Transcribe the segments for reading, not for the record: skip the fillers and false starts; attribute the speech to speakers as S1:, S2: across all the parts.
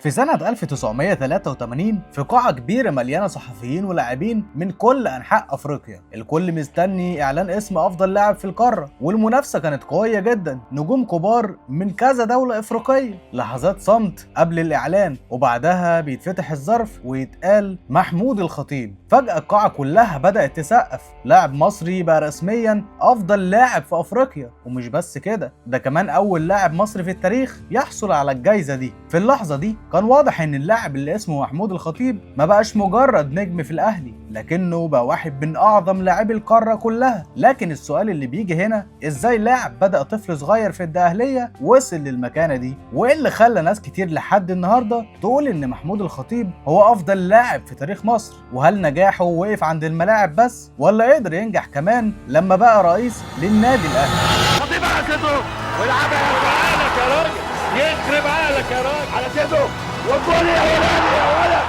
S1: في سنة 1983 في قاعة كبيرة مليانة صحفيين ولاعبين من كل أنحاء أفريقيا، الكل مستني إعلان اسم أفضل لاعب في القارة، والمنافسة كانت قوية جدا، نجوم كبار من كذا دولة إفريقية. لحظات صمت قبل الإعلان، وبعدها بيتفتح الظرف ويتقال محمود الخطيب. فجأة القاعة كلها بدأت تسقف، لاعب مصري بقى رسميا أفضل لاعب في أفريقيا، ومش بس كده، ده كمان أول لاعب مصري في التاريخ يحصل على الجايزة دي. في اللحظة دي كان واضح ان اللاعب اللي اسمه محمود الخطيب ما بقاش مجرد نجم في الاهلي، لكنه بقى واحد من اعظم لاعبي القارة كلها. لكن السؤال اللي بيجي هنا، ازاي لاعب بدأ طفل صغير في الدقهلية وصل للمكانة دي؟ وايه اللي خلى ناس كتير لحد النهاردة تقول ان محمود الخطيب هو افضل لاعب في تاريخ مصر؟ وهل نجاحه وقف عند الملاعب بس، ولا قدر ينجح كمان لما بقى رئيس للنادي الاهلي؟
S2: خطيب على صدره ويلعبها. يا عقلك يا راجل، يخرب عقلك يا راجل، على صدره والجول يا ولد يا ولد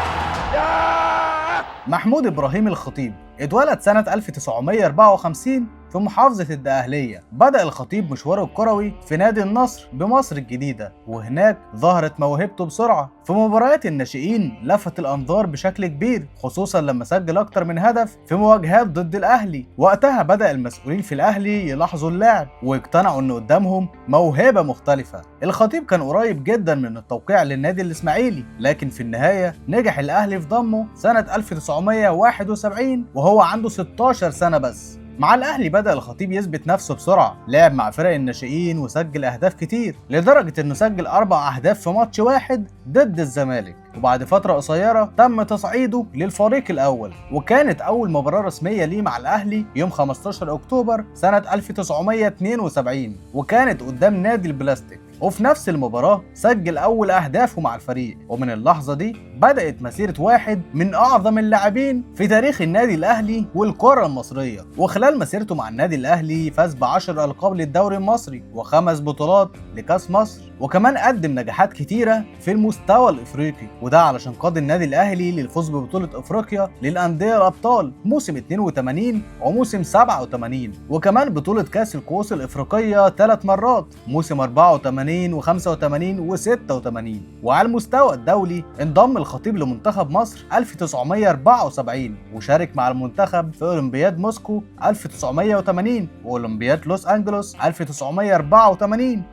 S2: يا
S1: محمود إبراهيم الخطيب اتولد سنة 1954 في محافظة الدقهلية. بدأ الخطيب مشواره الكروي في نادي النصر بمصر الجديدة، وهناك ظهرت موهبته بسرعة. في مباريات الناشئين لفت الأنظار بشكل كبير، خصوصا لما سجل أكتر من هدف في مواجهات ضد الأهلي. وقتها بدأ المسؤولين في الأهلي يلاحظوا اللاعب واقتنعوا إن قدامهم موهبة مختلفة. الخطيب كان قريب جدا من التوقيع للنادي الإسماعيلي، لكن في النهاية نجح الأهلي في ضمه سنة 1971 وهو عنده 16 سنة بس. مع الأهلي بدأ الخطيب يثبت نفسه بسرعة، لعب مع فرق الناشئين وسجل أهداف كتير، لدرجة إنه سجل 4 أهداف في ماتش واحد ضد الزمالك. وبعد فترة قصيرة تم تصعيده للفريق الأول، وكانت أول مباراة رسمية ليه مع الأهلي يوم 15 أكتوبر سنة 1972، وكانت قدام نادي البلاستيك. وفي نفس المباراة سجل أول أهدافه مع الفريق، ومن اللحظة دي بدأت مسيرة واحد من أعظم اللاعبين في تاريخ النادي الأهلي والكرة المصرية. وخلال مسيرته مع النادي الأهلي فاز ب10 ألقاب للدوري المصري و5 بطولات لكأس مصر، وكمان قدم نجاحات كتيرة في المستوى الإفريقي، وده علشان قاد النادي الأهلي للفوز ببطولة إفريقيا للأندية الأبطال موسم 82 وموسم 87، وكمان بطولة كأس الكؤوس الإفريقية 3 مرات موسم 84 و85 و86. وعلى المستوى الدولي انضم الخطيب لمنتخب مصر 1974، وشارك مع المنتخب في أولمبياد موسكو 1980 وأولمبياد لوس أنجلوس 1984،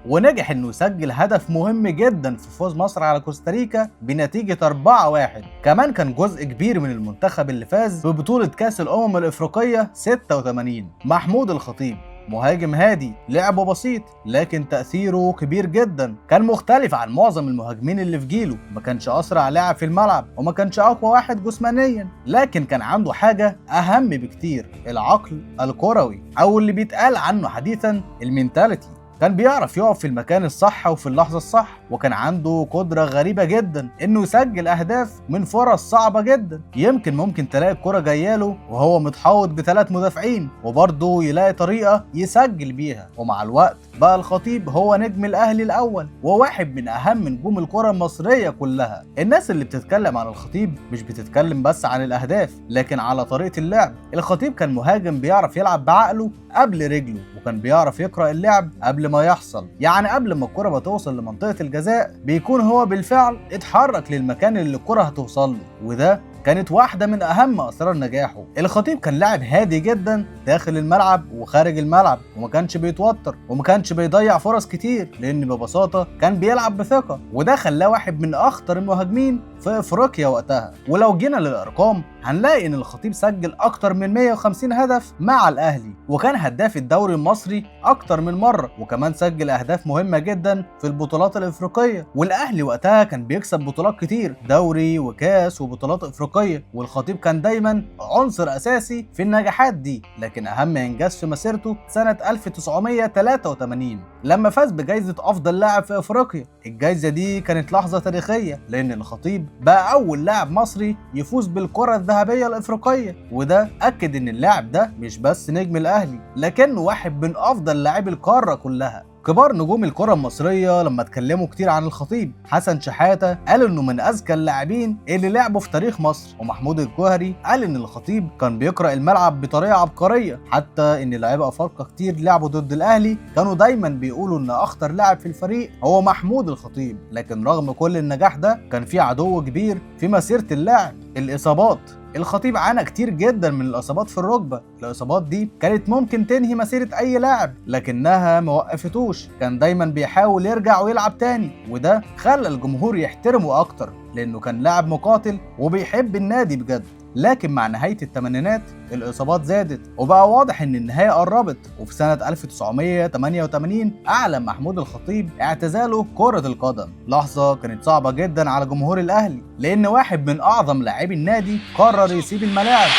S1: ونجح انه يسجل هدف مهم جدا في فوز مصر على كوستاريكا بنتيجة 4-1. كمان كان جزء كبير من المنتخب اللي فاز ببطولة كأس الأمم الإفريقية 86. محمود الخطيب مهاجم هادي، لعبه بسيط لكن تأثيره كبير جدا. كان مختلف عن معظم المهاجمين اللي في جيله، ما كانش أسرع لاعب في الملعب وما كانش أقوى واحد جسمانيا، لكن كان عنده حاجة أهم بكتير، العقل الكروي، أو اللي بيتقال عنه حديثا ال mentality. كان بيعرف يقف في المكان الصح وفي اللحظة الصح، وكان عنده قدرة غريبة جدا انه يسجل اهداف من فرص صعبة جدا. يمكن ممكن تلاقي الكرة جاياله وهو متحوط ب3 مدافعين وبرضه يلاقي طريقة يسجل بيها. ومع الوقت بقى الخطيب هو نجم الاهلي الاول وواحد من اهم نجوم الكرة المصرية كلها. الناس اللي بتتكلم عن الخطيب مش بتتكلم بس عن الاهداف، لكن على طريقة اللعب. الخطيب كان مهاجم بيعرف يلعب بعقله قبل رجله، وكان بيعرف يقرأ اللعب قبل ما يحصل. يعني قبل ما الكرة بتوصل لمنطقة الجزاء بيكون هو بالفعل اتحرك للمكان اللي الكرة هتوصل له، وده كانت واحدة من أهم أسرار نجاحه. الخطيب كان لاعب هادي جدا داخل الملعب وخارج الملعب، وما كانش بيتوتر وما كانش بيضيع فرص كتير، لأن ببساطة كان بيلعب بثقة، وده خلاه واحد من أخطر المهاجمين في إفريقيا وقتها. ولو جينا للأرقام هنلاقي إن الخطيب سجل أكتر من 150 هدف مع الأهلي، وكان هداف الدوري المصري أكتر من مرة، وكمان سجل أهداف مهمة جدا في البطولات الإفريقية. والأهلي وقتها كان بيكسب بطولات كتير، دوري وكاس وبطولات إفريقية، والخطيب كان دايما عنصر أساسي في النجاحات دي. لكن أهم إنجاز في مسيرته سنة 1983 لما فاز بجائزة أفضل لاعب في إفريقيا. الجائزة دي كانت لحظة تاريخية، لأن الخطيب بقى أول لاعب مصري يفوز بالكرة الذهبية الإفريقية، وده أكد إن اللاعب ده مش بس نجم الأهلي، لكنه واحد من أفضل لاعبي القارة كلها. كبار نجوم الكرة المصرية لما اتكلموا كتير عن الخطيب، حسن شحاتة قال انه من اذكى اللاعبين اللي لعبوا في تاريخ مصر، ومحمود الجوهري قال ان الخطيب كان بيقرأ الملعب بطريقة عبقرية، حتى ان لاعيبه افارقة كتير لعبوا ضد الاهلي كانوا دايما بيقولوا ان اخطر لاعب في الفريق هو محمود الخطيب. لكن رغم كل النجاح ده كان في عدو كبير في مسيرة اللاعب، الاصابات. الخطيب عانى كتير جدا من الاصابات في الركبة، الاصابات دي كانت ممكن تنهي مسيره اي لاعب لكنها ما وقفتوش، كان دايما بيحاول يرجع ويلعب تاني، وده خلى الجمهور يحترمه اكتر لانه كان لاعب مقاتل وبيحب النادي بجد. لكن مع نهاية الثمانينات الإصابات زادت وبقى واضح إن النهاية قربت، وفي سنة 1988 أعلن محمود الخطيب اعتزاله كرة القدم. لحظة كانت صعبة جدا على جمهور الأهلي لأن واحد من أعظم لاعبي النادي قرر يسيب الملاعب.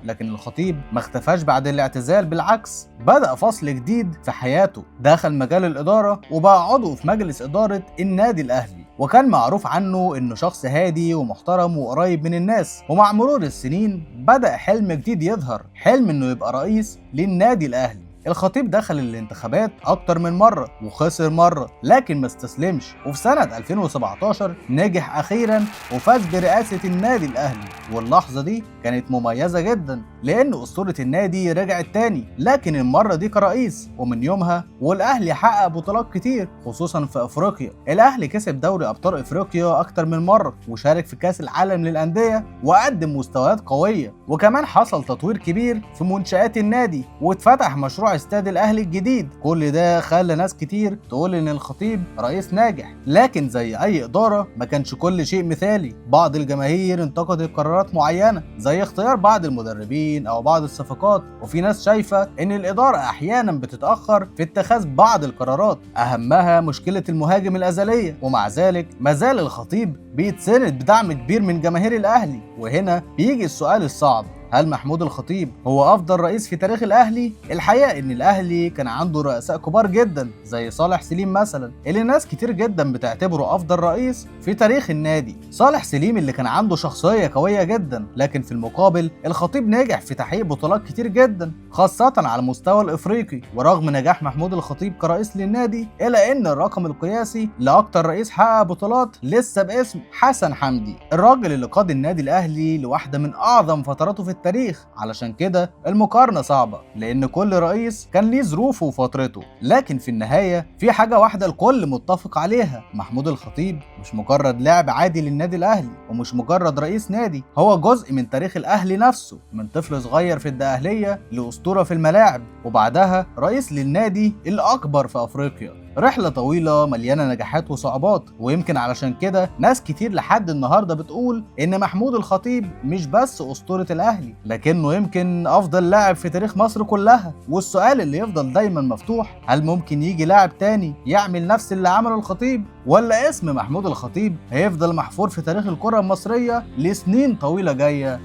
S1: لكن الخطيب ما اختفاش بعد الاعتزال، بالعكس بدأ فصل جديد في حياته، دخل مجال الإدارة وبقى عضو في مجلس إدارة النادي الأهلي، وكان معروف عنه إنه شخص هادي ومحترم وقريب من الناس. ومع مرور السنين بدأ حلم جديد يظهر، حلم إنه يبقى رئيس للنادي الأهلي. الخطيب دخل الانتخابات أكتر من مرة وخسر مرة، لكن ما استسلمش، وفي سنة 2017 نجح أخيرا وفاز برئاسة النادي الأهلي. واللحظة دي كانت مميزة جدا لأن أسطورة النادي رجعت تاني، لكن المرة دي كرئيس. ومن يومها والأهلي حقق بطولات كتير خصوصا في أفريقيا. الأهلي كسب دوري أبطال أفريقيا أكتر من مرة، وشارك في كأس العالم للأندية وقدم مستويات قوية، وكمان حصل تطوير كبير في منشآت النادي واتفتح مشروع استاد الاهلي الجديد. كل ده خلى ناس كتير تقول ان الخطيب رئيس ناجح، لكن زي اي ادارة ما كانش كل شيء مثالي. بعض الجماهير انتقدت قرارات معينة زي اختيار بعض المدربين او بعض الصفقات، وفي ناس شايفه ان الادارة احيانا بتتاخر في اتخاذ بعض القرارات، اهمها مشكلة المهاجم الازلية. ومع ذلك ما زال الخطيب بيتسند بدعم كبير من جماهير الاهلي. وهنا بيجي السؤال الصعب، هل محمود الخطيب هو أفضل رئيس في تاريخ الأهلي؟ الحقيقة إن الأهلي كان عنده رؤساء كبار جدا زي صالح سليم مثلا، اللي ناس كتير جدا بتعتبره أفضل رئيس في تاريخ النادي. صالح سليم اللي كان عنده شخصية قوية جدا، لكن في المقابل الخطيب نجح في تحقيق بطولات كتير جدا خاصة على المستوى الإفريقي. ورغم نجاح محمود الخطيب كرئيس للنادي، إلا إن الرقم القياسي لأكتر رئيس حقق بطولات لسه باسم حسن حمدي، الراجل اللي قاد النادي الأهلي لواحدة من أعظم فتراته في التاريخ. علشان كده المقارنة صعبة لأن كل رئيس كان ليه ظروفه وفترته، لكن في النهاية في حاجة واحدة الكل متفق عليها، محمود الخطيب مش مجرد لاعب عادي للنادي الأهلي ومش مجرد رئيس نادي، هو جزء من تاريخ الأهلي نفسه، من طفل صغير في الدقهلية لأسطورة في الملاعب وبعدها رئيس للنادي الأكبر في أفريقيا. رحلة طويلة مليانة نجاحات وصعوبات، ويمكن علشان كده ناس كتير لحد النهاردة بتقول إن محمود الخطيب مش بس أسطورة الأهلي، لكنه يمكن أفضل لاعب في تاريخ مصر كلها. والسؤال اللي يفضل دايما مفتوح، هل ممكن يجي لاعب تاني يعمل نفس اللي عمله الخطيب، ولا اسم محمود الخطيب هيفضل محفور في تاريخ الكرة المصرية لسنين طويلة جاية؟